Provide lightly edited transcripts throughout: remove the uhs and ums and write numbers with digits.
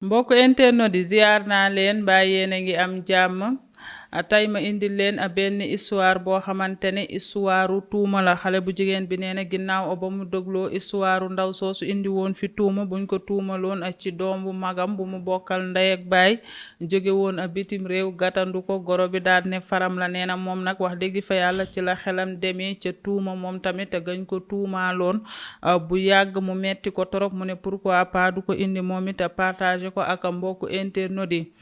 mbokk internet di ziar naa leen mbaa yéen a ngi am jàmm tey ma indil leen benn histoire boo xamante ne histoire tuuma la xale bu jigéen bi nee na ginnaaw ba mu dégloo histoire ndaw soosu indi woon fi tuuma buñ ko tuumaloon ci doom bu magam bu mu bokkal ndey ak baay jóge woon bitim réew gàttandu ko goro bi daal ne faram la nee na moom nag wax dëgg fa yàlla ci la xelam demee ca tuuma moom tamit gañ ko tuumaaloon bu yàgg mu metti ko torop mu ne pourquoi pas du ko indi moom it partager ko ak mbokku internet yi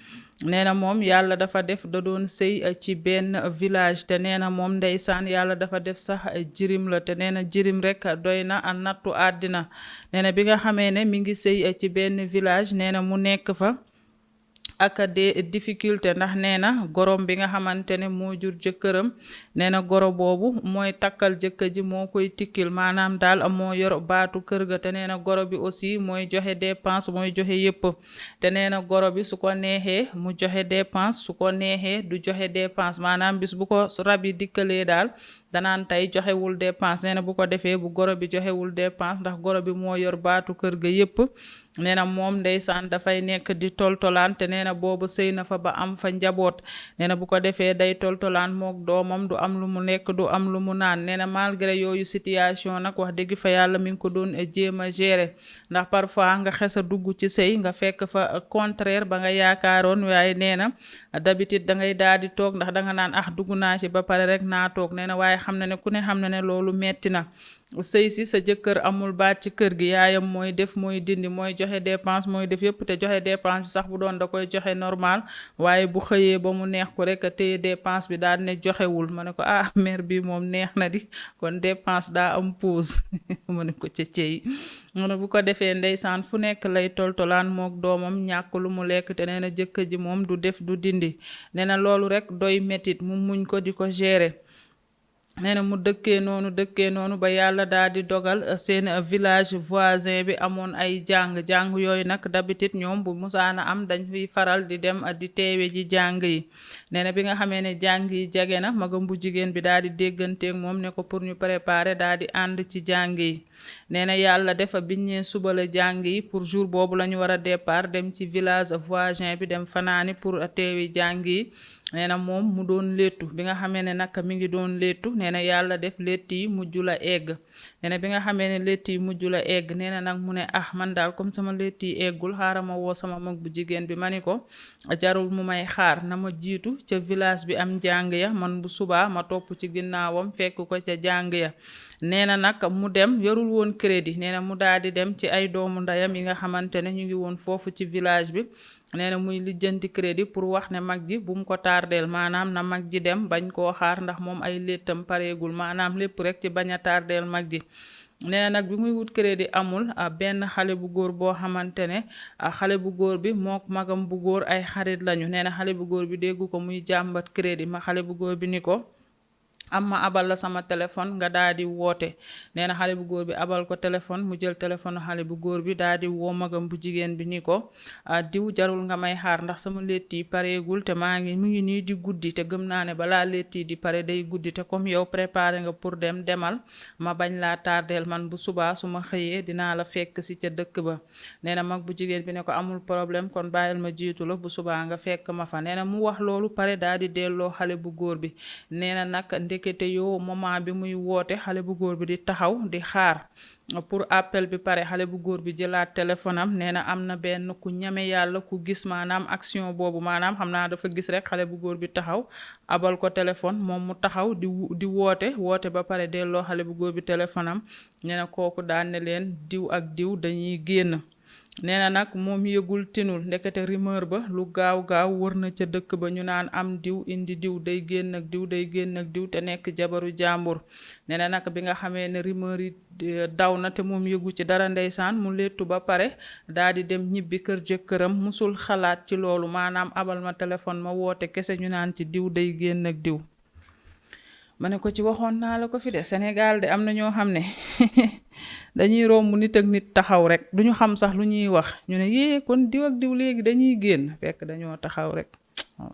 nee na moom yàlla dafa def da doon sëy ci benn village te nee na moom ndeysaan yàlla dafa def sax jirim la te nee na jirim rek doy na a nattu àddina nee na bi nga xamee ne mi ngi sëy ci benn village nee na mu nekk fa ak des difficultés ndax nee na gorom bi nga xamante ne moo jur jëkkëram nee na goro boobu mooy takkal jëkkër ji moo koy tikkil maanaam daal moo yor baatu kër ga te nee na goro bi aussi mooy joxe dépense mooy joxe yépp te nee na goro bi su ko neexee mu joxe dépense su ko neexee du joxe dépense maanaam bis bu ko rab yi dikkalee daal danaan tey joxewul dépense nee na bu ko defee bu goro bi joxewul dépense ndax goro bi moo yor baatu kër ga yépp nee na moom ndeysaan dafay nekk di toltolaan te nee na boobu sëy na fa ba am fa njaboot nee na bu ko defee day toltolaan mook doomam du am lu mu lekk du am lu mu naan nee na malgré yooyu situation nag wax dëgg fa yàlla mi ngi ko doon jéem a gérer ndax parfois nga xes a dugg ci sëy nga fekk fa contraire ba nga yaakaaroon waaye nee na d'habitude da ngay daal di toog ndax danga naan dugg naa ci ba pare rek naa toog nee na waaye xam na ne ku ne xam na ne loolu metti na sëy si sa jëkkër amul baat ci kër gi yaayam mooy def mooy dindi mooy joxe dépense mooy def yépp te joxe dépense bi sax bu doon da koy joxe normal waaye bu xëyee ba mu neex ko rek téye dépense bi daal ne joxewul ma ne ko mère bi moom neex na di kon dépense daa am pause ma ne ko cëcceyi mu ne bu ko defee ndeysaan fu nekk lay toltolaan mook doomam ñàkk lu mu lekk te nee na jëkkër ji moom du def du dindi nee na loolu rek doy metit mu muñ ko di ko gérer nee na mu dëkkee noonu ba yàlla daal di dogal seen village voisin bi amoon ay jàng yooyu nag d'habitude ñoom bu musaana am dañ fiy faral di dem di teewe ji jàng yi nee na bi nga xamee ne jàng yi jege na magam bu jigéen bi daal di dégganteeg moom ne ko pour ñu préparer daal di ànd ci jàng yi nee na yàlla defa biññee suba la jàng yi pour jour boobu la ñu war a départ dem ci village voisin bi dem fanaani pour teewi jàng yi nee na moom mu doon léttu bi nga xamee ne nag mi ngi doon léttu nee na yàlla def létt yi mujj la egg nee na bi nga xamee ne létt yi mujj la egg nee na nag mu ne man daal comme sama létt yi eggul xaaral ma woo sama mag bu jigéen bi ma ni ko jarul mu may xaar na ma jiitu ca village bi am jàng ya man bu subaa ma topp ci ginnaawam fekk ko ca jàng ya nee na nag mu dem yorul woon crédit nee na mu daal di dem ci ay doomu ndeyam yi nga xamante ne ñu ngi woon foofu ci village bi nee na muy lijjanti crédit pour wax ne mag ji bu mu ko tardeel maanaam na mag ji dem bañ koo xaar ndax moom ay léttam pareegul maanaam lépp rek ci bañ a tardeel mag ji nee na nag bi muy wut crédit amul benn xale bu góor boo xamante ne xale bu góor bi mook magam bu góor ay xarit lañu nee na xale bu góor bi déggu ko muy jàmbat crédit ma xale bu góor bi ni ko ma abal la sama téléphone nga daal di woote nee na xale bu góor bi abal ko téléphone mu jël téléphone xale bu góor bi daal di woo magam bu jigéen bi ni ko diw jarul nga may xaar ndax sama létt yi pareegul te mu ngi nii di guddi te gëm naa ne balaa létt yi di pare day guddi te comme yow préparé nga pour demal ma bañ laa tardeel man bu subaa su ma xëyee dinaa la fekk si ca dëkk ba nee na mag bu jigéen bi ne ko amul problème kon bàyyil ma jiitu la bu subaa nga fekk ma fa nee na mu wax loolu pare daal di delloo xale bu góor bi nee na nag ndekete yoo moment bi muy woote xale bu góor bi di taxaw di xaar pour appel bi pare xale bu góor bi jëlaat téléphone am nee na am na benn ku ñame yàlla ku gis maanaam action boobu maanaam xam naa dafa gis rek xale bu góor bi taxaw abal ko téléphone moom mu taxaw di woote ba pare delloo xale bu góor bi téléphone am nee na kooku daan ne leen diw ak diw dañuy génn nee na nag moom yëgul tinul ndekete rumeur ba lu gaaw wër na ca dëkk ba ñu naan am diw indi diw day génn ak diw day génn ak diw te nekk jabaru jàmbur nee na nag bi nga xamee ne rumeur yi daw na te moom yëgu ci dara ndeysaan mu léttu ba pare daal di dem ñibbi kër jëkkëram musul xalaat ci loolu maanaam abal ma téléphone ma woote kese ñu naan ci diw day génn ak diw ma ne ko ci waxoon naa la ko fi de Sénégal de am na ñoo xam ne dañuy romb nit ak nit taxaw rek duñu xam sax lu ñuy wax ñu ne yée kon diw ak diw léegi dañuy génn fekk dañoo taxaw rek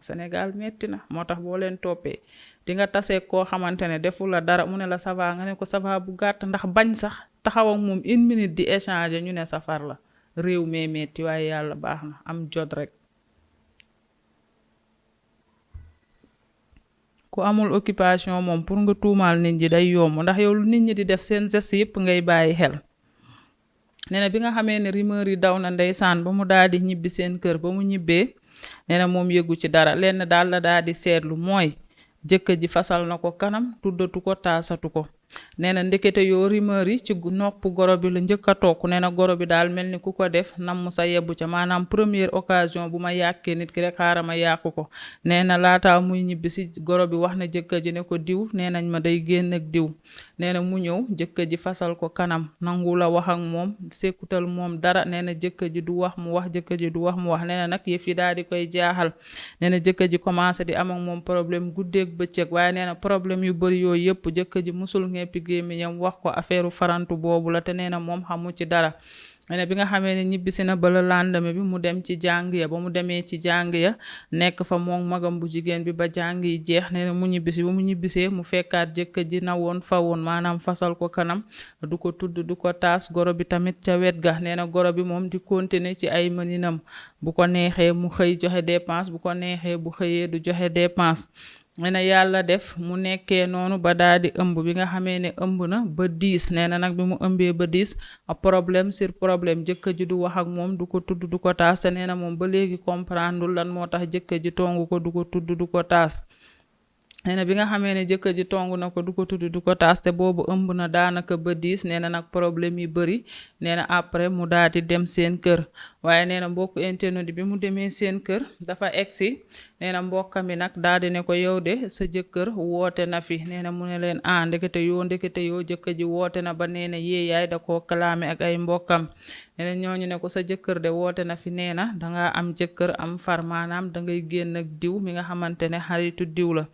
Sénégal metti na moo tax boo leen toppee di nga tasee koo xamante ne defu la dara mu ne la ça va nga ne ko ça va bu gàtt ndax bañ sax taxaw ak moom 1 minute di échanger ñu ne safar la réew mee metti waaye yàlla baax na am jot rek. ku amul occupation moom pour nga tuumaal nit ñi day yomb ndax yow lu nit ñi di def seen geste yëpp ngay bàyyi xel. nee na bi nga xamee ne rumeur yi daw na ndeysaan ba mu daal di ñibbi seen kër ba mu ñibbee nee na moom yëgu ci dara lenn daal la daal di seetlu mooy jëkkër ji fasal na ko kanam tuddatu ko taasatu ko. nee na ndekete yoo rumeur yi ci nopp goro bi la njëkk a toog nee na goro bi daal mel ni ku ko def nam sa yebbu ca maanaam première occasion bu ma yàkkee nit ki rek xaaral ma yàqu ko. nee na laataa muy ñibbi si goro bi wax na jëkkër ji ne ko diw nee nañ ma day génn ak diw. nee na mu ñëw jëkkër ji fasal ko kanam nangu la wax ak moom sekkutal moom dara nee na jëkkër ji du wax mu wax jëkkër ji du wax mu wax nee na nag yëf yi daal di koy jaaxal. nee na jëkkër ji commencé di am ak moom problème guddeeg bëccëg waaye nee na problème yu bëri yooyu yëpp jëkkër ji musul ngeppi gémmiñam wax ko affaire farantu boobu la te nee na moom xamu ci dara. nee na bi nga xamee ne ñibbisi na ba la lendemain bi mu dem ci jàng ya ba mu demee ci jàng ya nekk fa moom magam bu jigéen bi ba jàng yi jeex nee na mu ñibbisi ba mu ñibbisee mu fekkaat jëkkër ji na woon fa woon maanaam fasal ko kanam du ko tudd du ko taas goro bi tamit ca wet ga nee na goro bi moom di continuer ci ay mëninam bu ko neexee mu xëy joxe dépense bu ko neexee bu xëyee du joxe dépense. nee na yàlla def mu nekkee noonu ba daal di ëmb bi nga xamee ne ëmb na ba 10 nee na nag bi mu ëmbee ba 10 problème sur problème jëkkër ji du wax ak moom du ko tudd du ko taas te nee na moom ba léegi comprendre lan moo tax jëkkër ji tongu ko du ko tudd du ko taas. nee na bi nga xamee ne jëkkër ji tongu na ko du ko tudd du ko taas te boobu ëmb na daanaka ba 10 nee na nag problème yi bëri nee na après mu daal di dem seen kër waaye nee na mbokk internet bi mu demee seen kër dafa egsi nee na mbokkam mi nag daal di ne ko yow de sa jëkkër woote na fi nee na mu ne leen ndekete yoo jëkkër ji woote na ba nee na yee yaay da koo clamé ak ay mbokkam. nee na ñooñu ne ko sa jëkkër de woote na fi nee na dangaa am jëkkër am far maanaam dangay génn ak diw mi nga xamante ne xaritu diw la.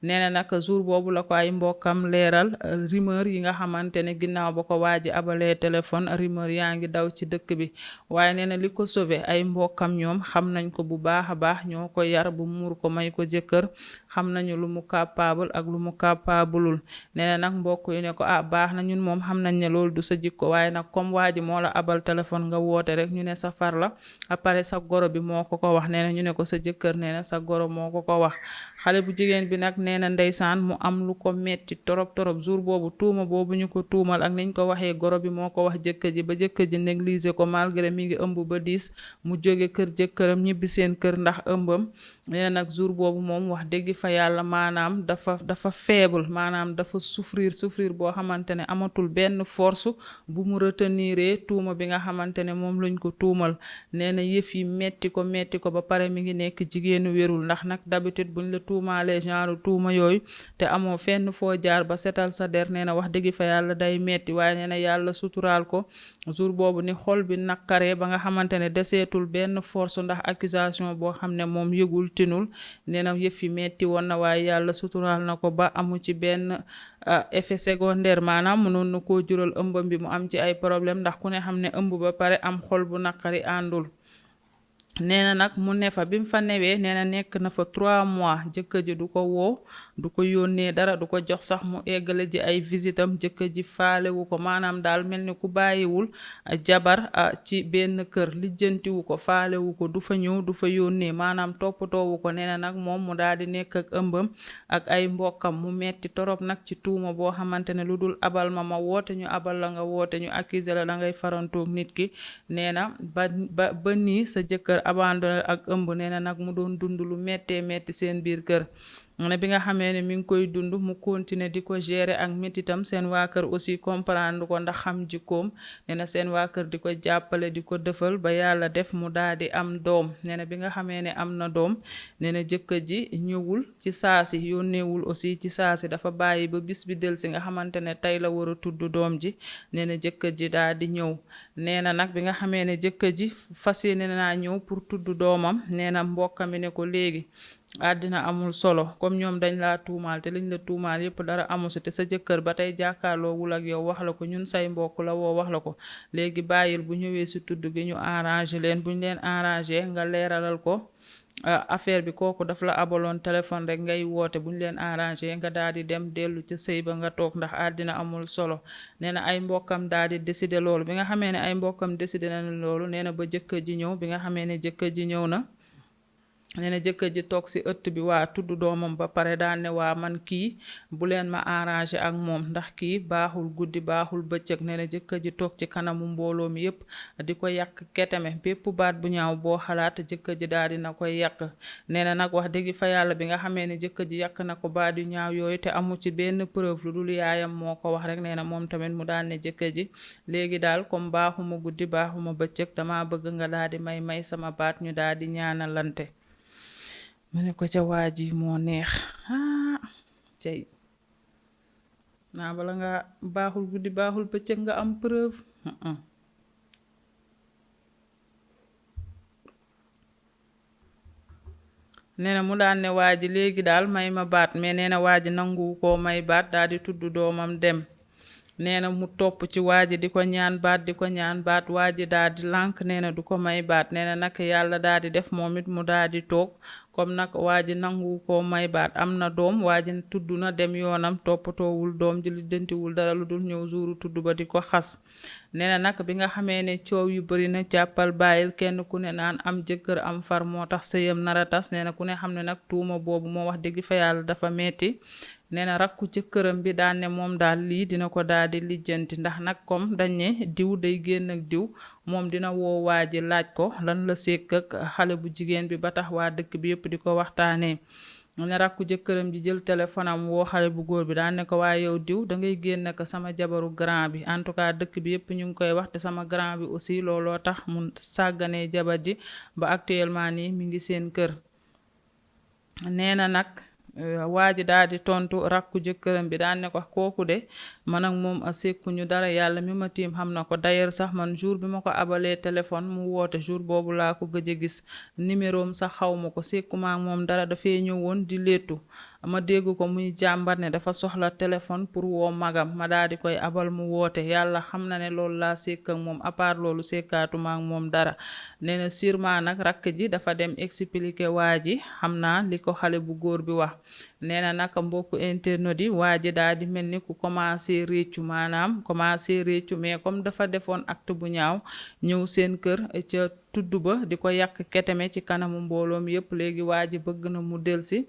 nee na nag jour boobu la ko ay mbokkam leeral rumeur yi nga xamante ne ginnaaw ba ko waaji abalee téléphone rumeur yaa ngi daw ci dëkk bi waaye nee na li ko sauvé ay mbokkam ñoom xam nañ ko bu baax a baax ñoo ko yar bu muur ko may ko jëkkër xam nañu lu mu capable ak lu mu capableul. nee na nag mbokk yi ne ko baax na ñun moom xam nañ ne loolu du sa jikko waaye nag comme waaji moo la abal téléphone nga woote rek ñu ne sa far la après sa goro bi moo ko wax nee na ñu ne ko sa jëkkër nee na sa goro moo ko wax. xale bu jigéen bi nag nee na ndeysaan mu am lu ko metti torop jour boobu tuuma boobu ñu ko tuumal ak niñ ko waxee goro bi moo ko wax jëkkër ji ba jëkkër ji négliger ko malgré mi ngi ëmb ba 10 mu jóge kër jëkkëram ñibbi seen kër ndax ëmbam. nee na nag jour boobu moom wax dëgg fa yàlla maanaam dafa faible maanaam dafa souffrir boo xamante ne amatul benn force bu mu retenir tuuma bi nga xamante ne moom lañ ko tuumal. nee na yëf yi metti ko ba pare mi ngi nekk jigéenu wérul ndax nag d'habitude buñ la tuumaalee genre tuuma yooyu te amoo fenn foo jaar ba setal sa der nee na wax dëgg fa yàlla day metti waaye nee na yàlla suturaal ko jour boobu ni xol bi nakkaree ba nga xamante ne deseetul benn force ndax accusation boo xam ne moom yëgul tinul. nee na yëf yi metti woon na waaye yàlla suturaal na ko ba amu ci benn effet secondaire maanaam mënoon na koo jural ëmbam bi mu am ci ay problème ndax ku ne xam ne ëmb ba pare am xol bu naqari àndul. nee na nag mu ne fa bi mu fa newee nee na nekk na fa 3 mois jëkkër ji du ko woo du ko yónnee dara du ko jox sax mu eggale ji ay visitam jëkkër ji faalewu ko maanaam daal mel ni ku bàyyiwul jabar ci benn kër lijjantiwu ko faalewu ko du fa ñëw du fa yónnee maanaam toppatoowu ko nee na nag moom mu daal di nekk ak ëmbam ak ay mbokkam mu metti torop nag ci tuuma boo xamante ne lu dul abal ma woote ñu abal la nga woote ñu accuser la da ngay farantoog nit ki. nee na ba nii sa jëkkër abandonné ak ëmb nee na nag mu doon dund lu metti seen biir kër. ne bi nga xamee ne mi ngi koy dund mu continuer di ko gérer ak métitam seen waa kër aussi comprendre ko ndax xam jikkoom nee na seen waa kër di ko jàppale di ko defal ba yàlla def mu daal di am doom. nee na bi nga xamee ne am na doom nee na jëkkër ji ñëwul ci saasi yónneewul aussi ci saasi dafa bàyyi ba bis bi del si nga xamante ne tey la war a tudd doom ji nee na jëkkër ji daal di ñëw. nee na nag bi nga xamee ne jëkkër ji fas yéene naa ñëw pour tudd doomam nee na mbokkam mi ne ko léegi àddina amul solo comme ñoom dañ laa tuumaal te liñ la tuumaal yépp dara amu si te sa jëkkër ba tey jàkkaarloowul ak yow wax la ko ñun say mbokk la woo wax la ko léegi bàyyil bu ñëwee si tudd gi ñu arrangé leen buñ leen arrangé nga leeralal ko affaire bi kooku daf la abaloon téléphone rek ngay woote buñ leen arrangé nga daal di dem dellu ca sëy ba nga toog ndax àddina amul solo nee na ay mbokkam daal di décider loolu bi nga xamee ne ay mbokkam décider nañu loolu nee na ba jëkkër ji ñëw bi nga xamee ne jëkkër ji ñëw na nee na jëkkër ji toog si ëtt bi waa tudd doomam ba pare daan ne waa man kii bu leen ma arrangé ak moom ndax kii baaxul guddi baaxul bëccëg nee na jëkkër ji toog ci kanamu mbooloo mi yépp di ko yàq keteme bépp baat bu ñaaw boo xalaat jëkkër ji daal dina koy yàq nee na nag wax dëgg fa yàlla bi nga xamee ne jëkkër ji yàq na ko baat yu ñaaw yooyu te amu ci benn preuve lu dul yaayam moo ko wax rek nee na moom tamit mu daal ne jëkkër ji léegi daal comme baaxuma guddi baaxuma bëccëg dama bëgg nga daal di may sama baat ñu daal di ñaanalante mu ne ko ca waa ji moo neex cey naa bala nga baaxul guddi baaxul bëccëg nga am preuve nee na mu daan ne waa ji léegi daal may ma baat mais nee na waa ji nangu koo may baat daal di tudd doomam dem nee na mu topp ci waa ji di ko ñaan baat di ko ñaan baat waa ji daal di lànk nee na du ko may baat nee na nag yàlla daal di def moom it mu daal di toog comme nag waa ji nangu ko may baat am na doom waa ji tudd na dem yoonam toppatoowul doom ji lijjantiwul dara lu dul ñëw jouru tudd ba di ko xas nee na nag bi nga xamee ne coow yu bari na jàppal bàyyil kenn ku ne naan am jëkkër am far moo tax sëyam nara tas nee na ku ne xam ne nag tuuma boobu moo wax dëgg fa yàlla dafa metti nee na rakku jëkkëram bi daan ne moom daal lii dina ko daal di lijjanti ndax nag comme dañ ne diw day génn ak diw moom dina woo waa ji laaj ko lan la sekk ak xale bu jigéen bi ba tax waa dëkk bi yépp di ko waxtaanee ne rakku jëkkëram ji jël téléphone am woo xale bu góor bi daan ne ko waaye yow diw da ngay génn ak sama jabaru grand bi en tout cas dëkk bi yépp ñu ngi koy wax te sama grand bi aussi looloo tax mu sàgganee jabar ji ba actuellement nii mi ngi seen kër nee na nag waa ji daal di tontu rakku jëkkëram bi daan ne ko kooku de man ak moom a sekkuñu dara yàlla mi ma tiim xam na ko d'ailleurs sax man jour bi ma ko abalee téléphone mu woote jour boobu laa ko gëj a gis numéroom sax xaw ma ko sekkuma ak moom dara dafay ñëwoon di léttu ma dégg ko muy jàmbat ne dafa soxla téléphone pour woo magam ma daal di koy abal mu woote yàlla xam na ne loolu laa sekk ak moom à part loolu sekkaatuma ak moom dara nee na sûrement nag rakk ji dafa dem expliquer waa ji xam naa li ko xale bu góor bi wax nee na nag mbokku internet yi waa ji daal di mel ni ku commencé réccu maanaam commencé réccu mais comme dafa defoon acte bu ñaaw ñëw seen kër ca tudd ba di ko yàq keteme ci kanamu mbooloom yépp léegi waa ji bëgg na mu delsi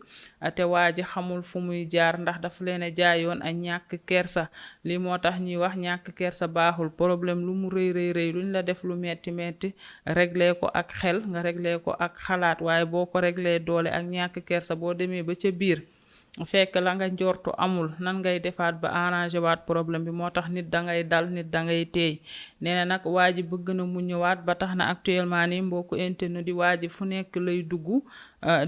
te waa ji xamul fu muy jaar ndax dafa leen a jaayoon ak ñàkk kersa lii moo tax ñuy wax ñàkk kersa baaxul problème lu mu rëy rëy rëy luñ la def lu metti metti régler ko ak xel nga régler ko ak xalaat waaye boo ko régler doole ak ñàkk kersa boo demee ba ca biir fekk la nga njortu amul nan ngay defaat ba arrangé waat problème bi moo tax nit dangay dal nit dangay teey nee na nag waa ji bëgg na mu ñëwaat ba tax na actuellement nii mbokku internet di waa ji fu nekk lay dugg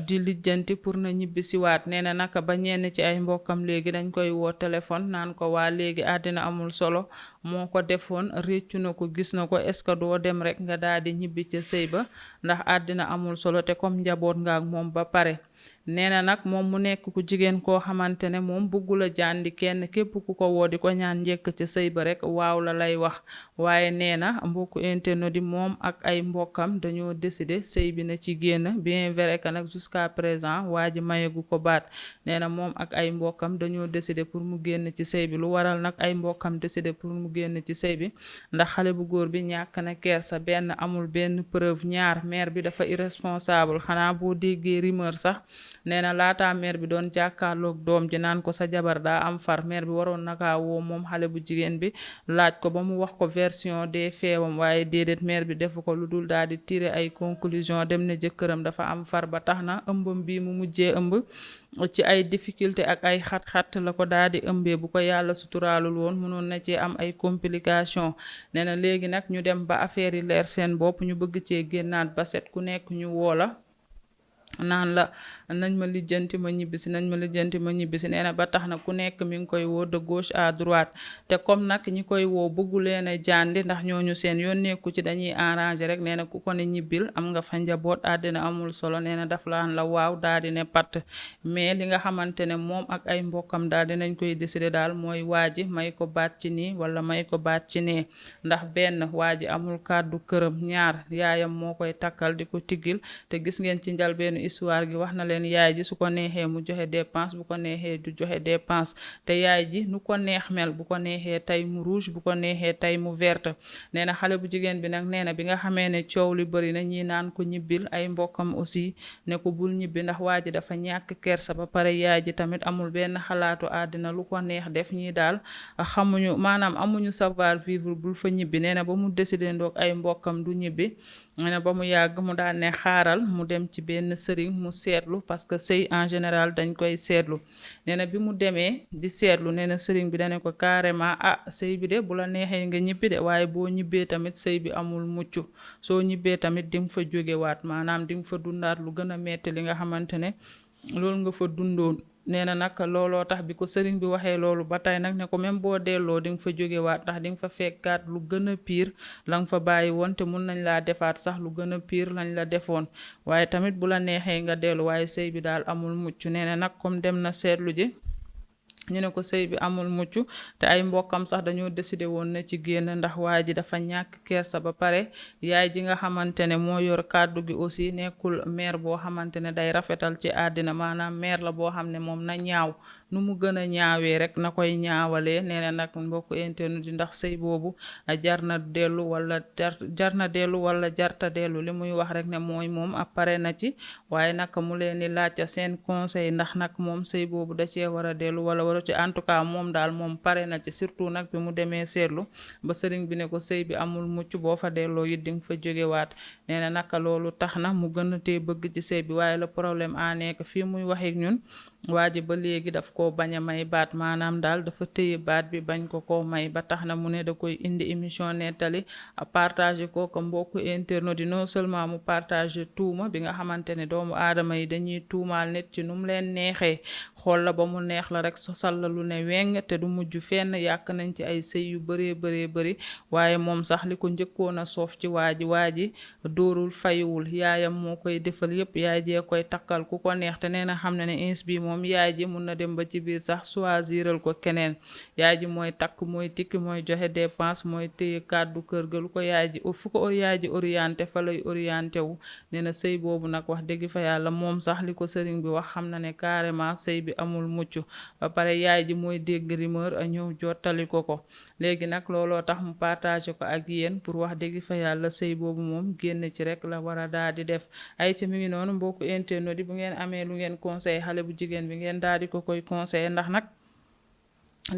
di lijjanti pour na ñibbisiwaat nee na nag ba ñenn ci ay mbokkam léegi dañ koy woo téléphone naan ko waa léegi àddina amul solo moo ko defoon réccu na ko gis na ko est-ce que doo dem rek nga daal di ñibbi ca sëy ba ndax àddina amul solo te comme njaboot nga ak moom ba pare nee na nag moom mu nekk ku jigéen koo xamante ne moom bëggula jàndi kenn képp ku ko woo di ko ñaan njëkk ca sëy ba rek waaw la lay wax waaye nee na mbokku internet di moom ak ay mbokkam dañoo décider sëy bi na ci génn bien vrai que nag jusqu'à présent waa ji mayagu ko baat nee na moom ak ay mbokkam dañoo décider pour mu génn ci sëy bi lu waral nag ay mbokkam décider pour mu génn ci sëy bi ndax xale bu góor bi ñàkk na kersa benn amul benn preuve ñaar mère bi dafa irresponsable xanaa boo déggee rumeur sax nee na laataa mère bi doon jàkkaarloog doom ji naan ko sa jabar daa am far mère bi waroon naka woo moom xale bu jigéen bi laaj ko ba mu wax ko version des feewam waaye déedéet mère bi defu ko lu dul daal di tirer ay conclusion dem ne jëkkëram dafa am far ba tax na ëmbam bi mu mujjee ëmb ci ay difficulté ak ay xat-xat la ko daal di ëmbee bu ko yàlla suturaalul woon mënoon na cee am ay complication nee na léegi nag ñu dem ba affaire yi leer seen bopp ñu bëgg cee génnaat ba set ku nekk ñu woola naan la nañ ma lijjanti ma ñibbisi nañ ma lijjanti ma ñibbisi nee na ba tax na ku nekk mi ngi koy woo de gauche à droite te comme nag ñi koy woo bëggu leen a jàndi ndax ñooñu seen yoon nekku ci dañuy arranger rek nee na ku ko ne ñibbil am nga fa njaboot àddina amul solo nee na daf laan la waaw daal di ne patt mais li nga xamante ne moom ak ay mbokkam daal dinañ koy décider daal mooy waa ji may ko baat ci nii wala may ko baat ci nee ndax benn waa ji amul kàddu këram ñaar yaayam moo koy takkal di ko tiggil te gis ngeen ci njalbeenu histoire gi wax na leen yaay ji su ko neexee mu joxe dépense bu ko neexee du joxe dépense te yaay ji nu ko neex mel bu ko neexee tey mu rouge bu ko neexee tey mu verte nee na xale bu jigéen bi nag nee na bi nga xamee ne coow li bëri na ñi naan ko ñibbil ay mbokkam aussi ne ko bul ñibbi ndax waa ji dafa ñàkk kersa ba pare yaay ji tamit amul benn xalaatu àddina lu ko neex def ñii daal xamuñu maanaam amuñu savoir vivre bul fa ñibbi nee na ba mu décidé ndoog ay mbokkam du ñibbi nee na ba mu yàgg mu daan ne xaaral mu dem ci benn sëriñ mu seetlu parce que sëy en général dañ koy seetlu nee na bi mu demee di seetlu nee na sëriñ bi dane ko carrément sëy bi de bu la neexee nga ñibbi de waaye boo ñibbee tamit sëy bi amul mucc soo ñibbee tamit di nga fa jógewaat maanaam di nga fa dundaat lu gën a metti li nga xamante ne loolu nga fa dundoon nee na nag looloo tax bi ko sëriñ bi waxee loolu ba tey nag ne ko même boo delloo di nga fa jógewaat ndax di nga fa fekkaat lu gën a pire la nga fa bàyyi woon te mun nañ laa defaat sax lu gën a pire lañ la defoon waaye tamit bu la neexee nga dellu waaye sëy bi daal amul mucc nee na nag comme dem na seetlu ji ñu ne ko sëy bi amul mucc te ay mbokkam sax dañoo décidé woon na ci génn ndax waa ji dafa ñàkk kersa ba pare yaay ji nga xamante ne moo yor kàddu gi aussi nekkul mère boo xamante ne day rafetal ci àddina maanaam mère la boo xam ne moom na ñaaw nu mu gën a ñaawee rek na koy ñaawalee nee na nag mbokku internet yi ndax sëy boobu jar na dellu wala jar na dellu wala jarta dellu li muy wax rek ne mooy moom pare na ci waaye nag mu leen di laajte seen conseil ndax nag moom sëy boobu da cee war a dellu wala waru ci en tout cas moom daal moom pare na ci surtout nag bi mu demee seetlu ba sëriñ bi ne ko sëy bi amul mucc boo fa delloo it di nga fa jógewaat nee na naka loolu tax na mu gën a tee bëgg ci sëy bi waaye le problème a nekk fii muy waxeek ñun waa ji ba léegi daf ko bañ a may baat maanaam daal dafa téye baat bi bañ ko may ba tax na mu ne da koy indi émission nettali partager ko ko mbokku internet yi non seulement mu partager tuuma bi nga xamante ne doomu aadama yi dañuy tuumaal nit ci nu mu leen neexee xool la ba mu neex la rek sosal la lu ne weng te du mujj fenn yàq nañ ci ay sëy yu bëree bëri waaye moom sax li ko njëkkoon a soof ci waa ji dóorul fayiwul yaayam moo koy defal yépp yaay jee koy takkal ku ko neex te nee na xam ne ne ins bi moom yaay ji mun na dem ba ci biir sax choisiral ko keneen yaay ji mooy takk mooy tikki mooy joxe dépense mooy téye kàddu kër ga lu ko yaay ji fu ko yaay ji orienté fa lay orienté wu nee na sëy boobu nag wax dëgg fa yàlla moom sax li ko sëriñ bi wax xam na ne carrément sëy bi amul mucc ba pare yaay ji mooy dégg rumeur a ñëw jottali ko léegi nag looloo tax mu partagé ko ak yéen pour wax dëgg fa yàlla sëy boobu moom génn ci rek la war a daal di def ay ci mi ngi noonu mbokku internet yi bu ngeen amee lu ngeen conseil xale bu jigéen bi ngeen daal di ko koy conseiller ndax nag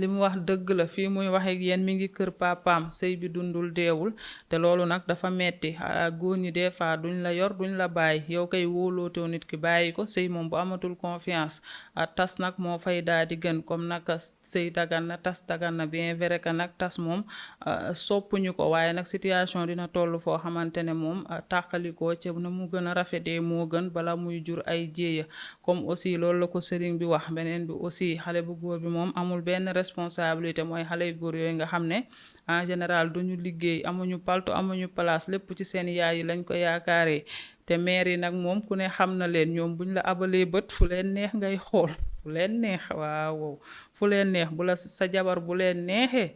li mu wax dëgg la fii muy wax ak yéen mi ngi kër papaam sëy bi dundul deewul te loolu nag dafa metti góor ñi des fois duñ la yor duñ la bàyyi yow kay wóolootoo nit ki bàyyi ko sëy moom bu amatul confiance tas nag moo fay daal di gën comme nag sëy dagan na tas dagan na bien vrai que nag tas moom soppuñu ko waaye nag situation dina toll foo xamante ne moom tàqalikoo ci na mu gën a rafetee moo gën bala muy jur ay jéeya comme aussi loolu la ko sëriñ bi wax beneen bi aussi xale bu góor bi moom amul benn responsabilité mooy xale yu góor yooyu nga xam ne en général duñu liggéey amuñu paltu amuñu place lépp ci seen yaay yi lañ ko yaakaaree te maire yi nag moom ku ne xam na leen ñoom buñ la abalee bët fu leen neex ngay xool fu leen neex waaw fu leen neex bu la sa jabar bu leen neexee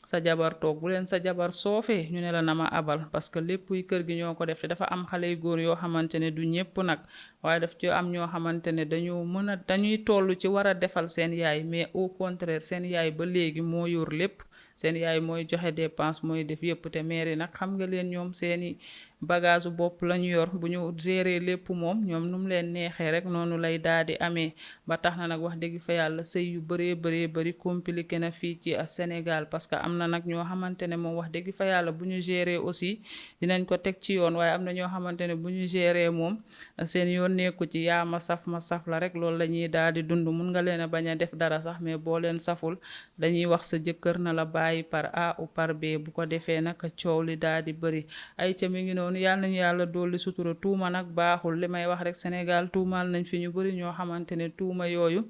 sa jabar toog bu leen sa jabar soofee ñu ne la na ma abal parce que lépp yi kër gi ñoo ko def te dafa am xale yu góor yoo xamante ne du ñépp nag waaye daf ci am ñoo xamante ne dañuy toll ci war a defal seen yaay mais au contraire seen yaay ba léegi moo yor lépp seen yaay mooy joxe dépense mooy def yépp te mère yi nag xam nga leen ñoom seeni bagage bopp lañu yor bu ñu gérer lépp moom ñoom nu mu leen neexee rek noonu lay daal di amee ba tax na nag wax dëgg fa yàlla sëy yu bari compliqué na fii ci Sénégal parce que am na nag ñoo xamante ne moom wax dëgg fa yàlla bu ñu gérer aussi dinañ ko teg ci yoon waaye am na ñoo xamante ne bu ñu gérer moom seen yoon nekku ci yaa ma saf la rek loolu la ñuy daal di dund mun nga leen a bañ a def dara sax mais boo leen saful dañuy wax sa jëkkër na la bàyyi par A ou par B bu ko defee nag coow li daal di bari ay ca mi ngi noonu noonu yàlla nañu yàlla dolli sutura tuuma nag baaxul li may wax rek Sénégal tuumaal nañ fi ñu bari ñoo xamante ne tuuma yooyu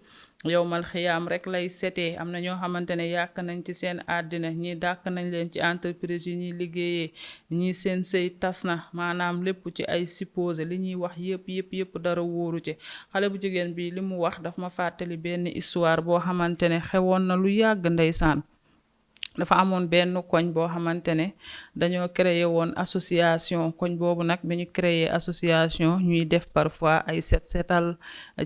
yowmal xiyaam rek lay setee am na ñoo xamante ne yàq nañ ci seen àddina ñi dàq nañ leen ci entreprise yi ñuy liggéeyee ñi seen sëy tas na maanaam lépp ci ay supposé li ñuy wax yëpp dara wóoru ci xale bu jigéen bi li mu wax daf ma fàttali benn histoire boo xamante ne xewoon na lu yàgg ndeysaan dafa amoon benn koñ boo xamante ne dañoo créer woon association koñ boobu nag bi ñu créer association ñuy def parfois ay set setal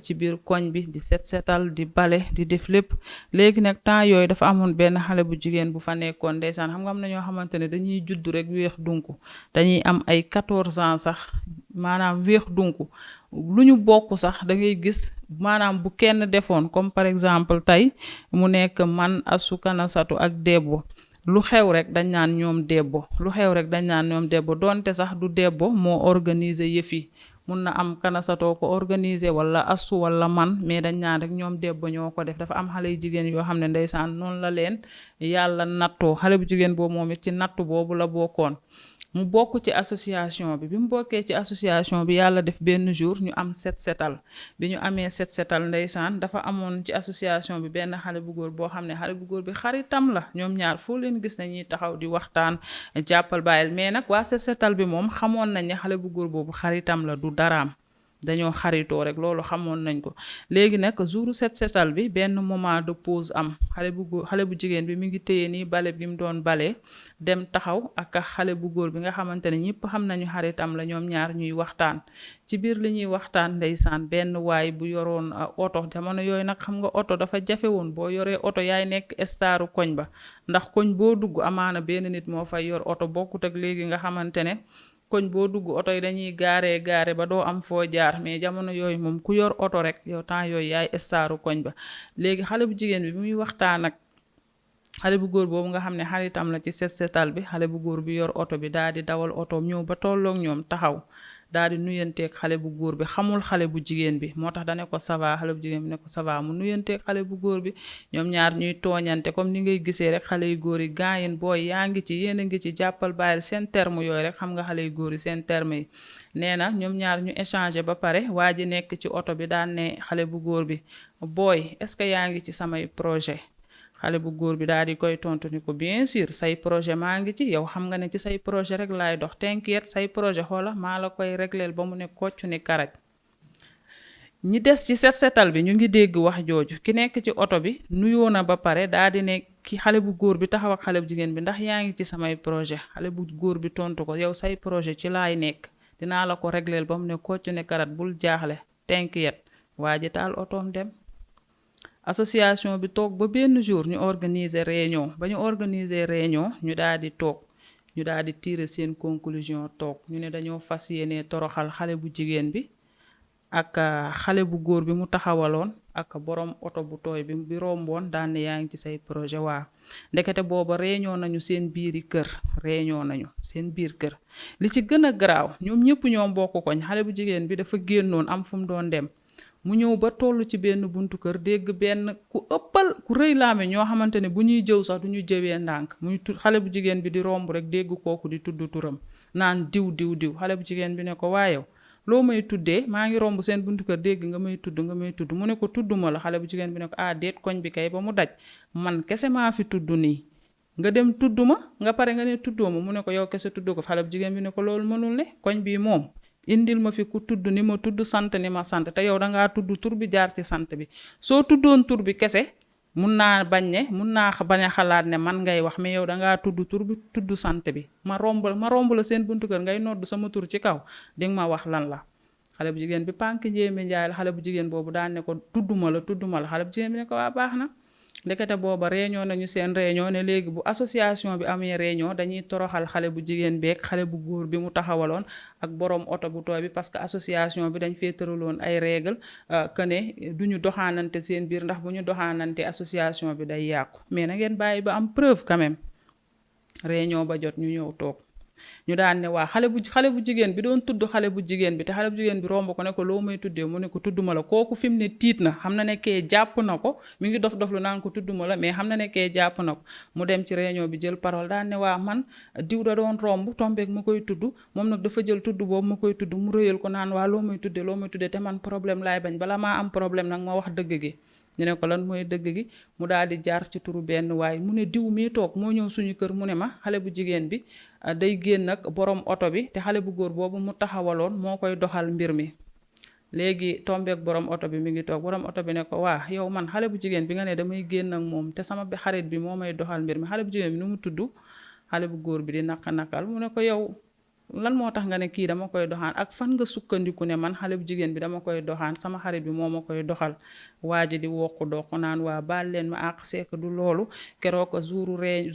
ci biir koñ bi di set setal di bale di def lépp léegi nag temps yooyu dafa amoon benn xale bu jigéen bu fa nekkoon ndeysaan xam nga am na ñoo xamante ne dañuy judd rek weex dunku dañuy am ay 14 ans sax maanaam weex dunku lu ñu bokk sax da ngay gis maanaam bu kenn defoon comme par exemple tey mu nekk man Astou Kanassatou ak Debbo lu xew rek dañ naan ñoom Debbo lu xew rek dañ naan ñoom Debbo donte sax du Debbo moo organiser yëf yi mun na am Kanassatou ko organiser wala Astou wala man mais dañ naan rek ñoom Debbo ñoo ko def dafa am xale yu jigéen yoo xam ne ndeysaan noonu la leen yàlla nattoo xale bu jigéen boobu moom it ci nattu boobu la bokkoon mu bokk ci association bi mu bokkee ci association bi yàlla def benn jour ñu am set setal bi ñu amee set setal ndeysaan dafa amoon ci association bi benn xale bu góor boo xam ne xale bu góor bi xaritam la ñoom ñaar foo leen gis nañuy taxaw di waxtaan jàppal bàyyil mais nag waa set setal bi moom xamoon nañ ne xale bu góor boobu xaritam la du daraam dañoo xaritoo rek loolu xamoon nañ ko léegi nag jouru set setal bi benn moment de pause am xale bu jigéen bi mi ngi téye nii bale bi mu doon bale dem taxaw ak xale bu góor bi nga xamante ne ñëpp xam nañu xaritam la ñoom ñaar ñuy waxtaan ci biir li ñuy waxtaan ndeysaan benn waay bu yoroon oto jamono yooyu nag xam nga oto dafa jafe woon boo yoree oto yaay nekk staru koñ ba ndax koñ boo dugg amaana benn nit moo fay yor oto bokkut ak léegi nga xamante ne koñ boo dugg oto yi dañuy gaare ba doo am foo jaar mais jamono yooyu moom ku yor oto rek yow temps yooyu yaay staru koñ ba léegi xale bu jigéen bi muy waxtaan ak xale bu góor boobu nga xam ne xaritam la ci set setal bi xale bu góor bi yor oto bi daal di dawal otoom ñëw ba tolloog ñoom taxaw daal di nuyanteeg xale bu góor bi xamul xale bu jigéen bi moo tax dane ko ça va xale bu jigéen bi ne ko ça va mu nuyanteeg xale bu góor bi ñoom ñaar ñuy tooñante comme ni ngay gisee rek xale yu góor yi gaayin booy yaa ngi ci yéen a ngi ci jàppal bàyyil seen terme yooyu rek xam nga xale yu góor yi seen terme yi nee na ñoom ñaar ñu échanger ba pare waa ji nekk ci oto bi daan ne xale bu góor bi booy est-ce que yaa ngi ci samay projet xale bu góor bi daal di koy tontu ni ko bien sûr say projet maa ngi ci yow xam nga ne ci say projet rek laay dox t'inquiète say projet xoola maa la koy régleel ba mu ne kocc ni karaj ñi des ci set setal bi ñu ngi dégg wax jooju ki nekk ci oto bi nuyoo na ba pare daal di ne ki xale bu góor bi taxaw ak xale bu jigéen bi ndax yaa ngi ci samay projet xale bu góor bi tontu ko yow say projet ci laay nekk dinaa la ko régleel ba mu ne kocc ni karaj bul jaaxle t'inquiète waa ji taal otoom dem association bi toog ba benn jour ñu organiser réunion ba ñu organiser réunion ñu daal di toog ñu daal di tirer seen conclusion toog ñu ne dañoo fas yéene toroxal xale bu jigéen bi ak xale bu góor bi mu taxawaloon ak borom oto bu tooy bi romboon daan ne yaa ngi ci say projet waa ndekete booba réunion nañu seen biiri kër réunion nañu seen biir kër li ci gën a garaaw ñoom ñëpp ñoom bokk koñ xale bu jigéen bi dafa génnoon am fu mu doon dem mu ñëw ba toll ci benn buntu kër dégg benn ku ëppal ku rëy laame ñoo xamante ne bu ñuy jëw sax du ñu jëwee ndànk muy xale bu jigéen bi di romb rek dégg kooku di tudd turam naan diw xale bu jigéen bi ne ko waayow loo may tuddee maa ngi romb seen buntu kër dégg nga may tudd mu ne ko tudduma la xale bu jigéen bi ne ko ah déet koñ bi kay ba mu daj man kese maa fi tudd nii nga dem tudd ma nga pare nga ne tuddoo ma mu ne ko yow kese tudd ko xale bu jigéen bi ne ko loolu mënul ne koñ bii moom indil ma fi ku tudd ni ma tudd sant ni ma sant te yow dangaa tudd tur bi jaar ci sant bi soo tuddoon tur bi kese mun naa bañ a xalaat ne man ngay wax mais yow dangaa tudd tur bi tudd sant bi ma romb la seen buntu kër ngay nodd sama tur ci kaw dinga ma wax lan la xale bu jigéen bi pànk njéeme njaay la xale bu jigéen boobu daan ne ko tudduma la xale bu jigéen bi ne ko waa baax na ndekete booba réunion nañu seen réunion ne léegi bu association bi amee réunion dañuy toroxal xale bu jigéen beeg xale bu góor bi mu taxawaloon ak borom oto bu tooy bi parce que association bi dañ fee tëraloon ay règle que ne du ñu doxaanante seen biir ndax bu ñu doxaanante association bi day yàqu mais na ngeen bàyyi ba am preuve quand même réunion ba jot ñu ñëw toog ñu daan ne waa xale bu jigéen bi doon tudd xale bu jigéen bi te xale bu jigéen bi romb ko ne ko loo may tuddee mu ne ko tudduma la kooku fi mu ne tiit na xam na ne kee jàpp na ko mi ngi dof lu naan ko tudduma la mais xam na ne kee jàpp na ko mu dem ci réunion bi jël parole daan ne waa man diw da doon romb tombeek ma koy tudd moom nag dafa jël tudd boobu ma koy tudd mu rëyal ko naan waa loo may tuddee te man problème laay bañ bala maa am problème nag ma wax dëgg gi ñu ne ko lan mooy dëgg gi mu daal di jaar ci turu benn waaye mu ne diw mii toog moo ñëw suñu kër mu ne ma xale bu jigéen bi day génn ak borom oto bi te xale bu góor boobu mu taxawaloon moo koy doxal mbir mi léegi tombeek borom oto bi mi ngi toog borom oto bi ne ko waa yow man xale bu jigéen bi nga ne damay génn ak moom te sama xarit bi moo may doxal mbir mi xale bu jigéen bi nu mu tudd xale bu góor bi di nakal mu ne ko yow lan moo tax nga ne kii dama koy doxaan ak fan nga sukkandiku ne man xale bu jigéen bi dama koy doxaan sama xarit bi moo ma koy doxal waa ji di wokku doq naan waa baal leen ma àq seek du loolu keroog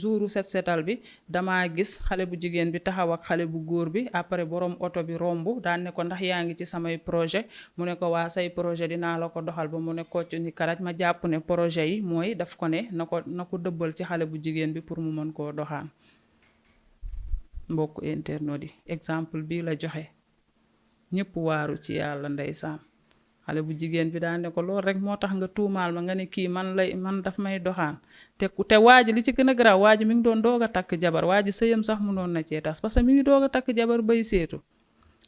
jouru set setal bi damaa gis xale bu jigéen bi taxaw ak xale bu góor bi après borom oto bi romb daan ne ko ndax yaa ngi ci samay projet mu ne ko waa say projet dinaa la ko doxal ba mu ne kocc ni karaj ma jàpp ne projet yi mooy daf ko ne na ko dëbbal ci xale bu jigéen bi pour mu mën koo doxaan mbokk internet yi exemple bii la joxe ñëpp waaru ci yàlla ndeysaan xale bu jigéen bi daan ne ko loolu rek moo tax nga tuumaal ma nga ne kii man daf may doxaan te waa ji li ci gën a garaaw waa ji mi ngi doon doog a takk jabar waa ji sëyam sax mënoon na cee tas parce que mi ngi doog a takk jabar bay seetu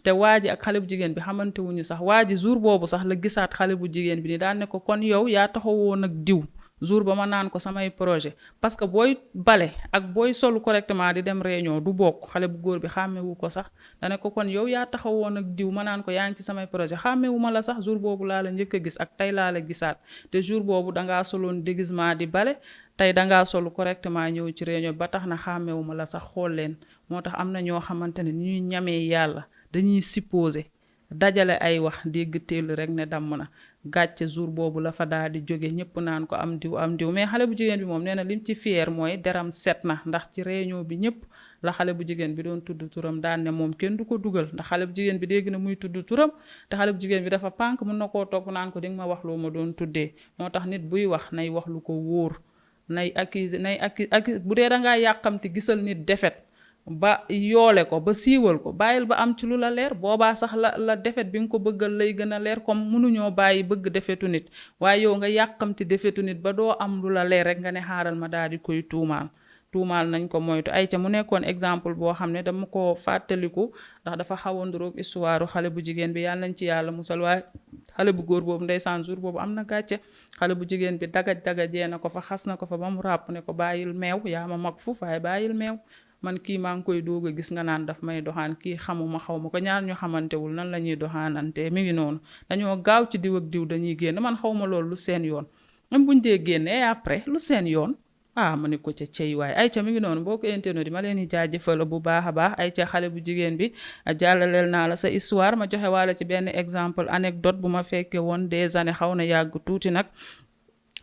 te waa ji ak xale bu jigéen bi xamante wuñu sax waa ji jour boobu sax la gisaat xale bu jigéen bi ni daan ne ko kon yow yaa taxawoon ak diw jour ba ma naan ko samay projet parce que booy bale ak booy solu correctement di dem réunion du bokk xale bu góor bi xàmmewu ko sax dane ko kon yow yaa taxawoon ak diw ma naan ko yaa ngi ci samay projet xàmmewu ma la sax jour boobu laa la njëkk a gis ak tey laa la gisaat te jour boobu dangaa soloon déguisement di bale tey dangaa solu correctement ñëw ci réunion ba tax na xàmmewu ma la sax xool leen moo tax am na ñoo xamante ne ñuy ñamee yàlla dañuy supposé dajale ay wax dégg teel rek ne damm na gàcce jour boobu la fa daal di jóge ñëpp naan ko am diw mais xale bu jigéen bi moom nee na lim ci fier mooy deram set na ndax ci réunion bi ñëpp la xale bu jigéen bi doon tudd turam daan ne moom kenn du ko dugal ndax xale bu jigéen bi dégg na muy tudd turam te xale bu jigéen bi dafa pànk mun na koo topp naan ko di nga ma wax loo ma doon tuddee moo tax nit buy wax nay wax lu ko wóor nay accuser bu dee dangaa yàqamti gisal nit defet ba yoole ko ba siiwal ko bàyyil ba am ci lu la leer boobaa sax la defet bi nga ko bëggal lay gën a leer comme mënuñoo bàyyi bëgg defetu nit waaye yow nga yàqamti defetu nit ba doo am lu la leer rek nga ne xaaral ma daal di koy tuumaal nañ ko moytu ay ca mu nekkoon exemple boo xam ne dama ko fàttaliku ndax dafa xaw a nduroog histoire xale bu jigéen bi yàlla nañ ci yàlla musal waaye xale bu góor boobu ndeysaan jour boobu am na gàcce xale bu jigéen bi dagajee na ko fa xas na ko fa ba mu ràpp ne ko bàyyil meew yaa ma mag fu waaye bàyyil meew man kii maa ngi koy doog a gis nga naan daf may doxaan kii xamuma xaw ma ko ñaar ñu xamantewul nan la ñuy doxaanante mi ngi noonu dañoo gaaw ci diw ak diw dañuy génn man xaw ma loolu lu seen yoon même buñ dee génnee après lu seen yoon ma ne ko ca cey waaye ay ca mi ngi noonu boo ko internet yi ma leen di jaajëfal bu baax a baax ay ca xale bu jigéen bi jàllaleel naa la sa histoire ma joxe waale ci benn exemple anecdote bu ma fekkee woon des années xaw na yàgg tuuti nag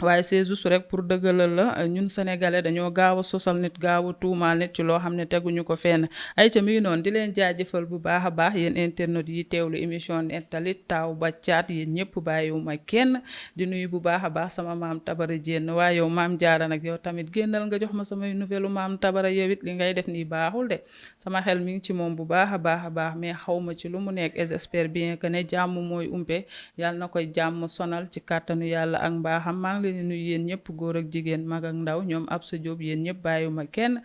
waaye c'est juste rek pour dëggalal la ñun sénégalais dañoo gaaw a sosal nit gaaw a tuumaal nit ci loo xam ne teguñu ko fenn ay ca mi ngi noonu di leen jaajëfal bu baax a baax yéen internet yi teewlu émission Nettali taaw ba caat yéen ñëpp bàyyiwuma kenn di nuyu bu baax a baax sama maam Tabara Jéen waaye yow maam Jaara nag yow tamit génnal nga jox ma samay nouvelle maam Tabara yow it li ngay def nii baaxul de sama xel mi ngi ci moom bu baax a baax mais xaw ma ci lu mu nekk et j'espère bien que ne jàmm mooy umpe yàlla na koy jàmm sonal ci kàttanu yàlla ak mbaaxam leen nuyu yéen ñëpp góor ak jigéen mag ak ndaw ñoom Absa Diop yéen ñëpp bàyyiwuma kenn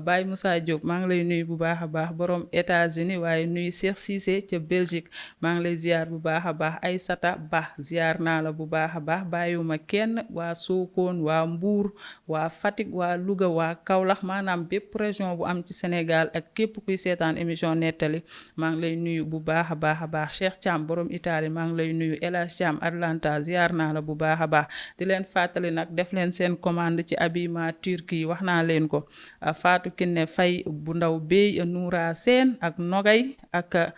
Baye Moussa Diop maa ngi lay nuyu bu baax a baax borom États-Unis waaye nuyu Cheikh Cissé ca Belgique maa ngi lay ziar bu baax a baax Aïssata Ba ziar naa la bu baax a baax bàyyiwuma kenn waa Sokone waa Mbour waa Fatick waa Louga waa Kaolack maanaam bépp région bu am ci Sénégal ak képp kuy seetaan émission Nettali maa ngi lay nuyu bu baax a baax Cheikh Thiam borom Italie maa ngi lay nuyu El Hadj Thiam Atlanta ziar naa la bu baax a baax di leen fàttali nag def leen seen commande ci habillement Turquie wax naa leen ko Fatou Kiné Faye bu ndaw Bey Noura Sène ak Nogay ak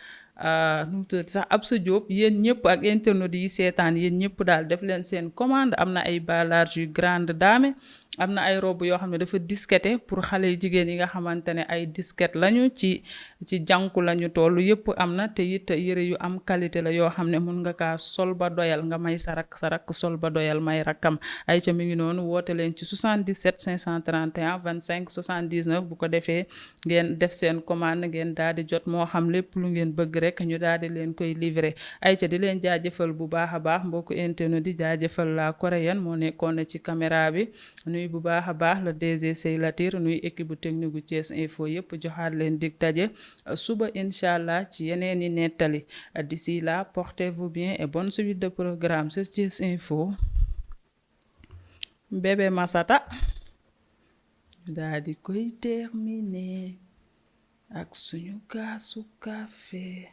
nu mu tudd sax Absa Diop yéen ñëpp ak internautes yi seetaan yéen ñëpp daal def leen seen commande am na ay bas large yu grande dame am na ay robe yoo xam ne dafa disquette pour xale yu jigéen yi nga xamante ne ay disquette lañu ci jànku lañu tollu yëpp am na te it yëre yu am qualité la yoo xam ne mun nga kaa sol ba doyal nga may sa rakk sol ba doyal may rakkam ay ca mi ngi noonu woote leen ci 77 531 25 79 bu ko defee ngeen def seen commande ngeen daal di jot moo xam lépp lu ngeen bëgg rek ñu daal di leen koy livrer ay ca di leen jaajëfal bu baax a baax mbokku internet di jaajëfal la coréenne moo nekkoon ci caméra bi nuy bu baax a baax la DG Sey Latir nuy équipe bu technique gu Thiès Info yëpp joxaat leen dig daje suba incha allah ci yeneen i nettali d'ici là portez-vous bien et bonne suite de programme sur Thiès Info. Bébé Massata daal di koy terminer ak suñu kaasu café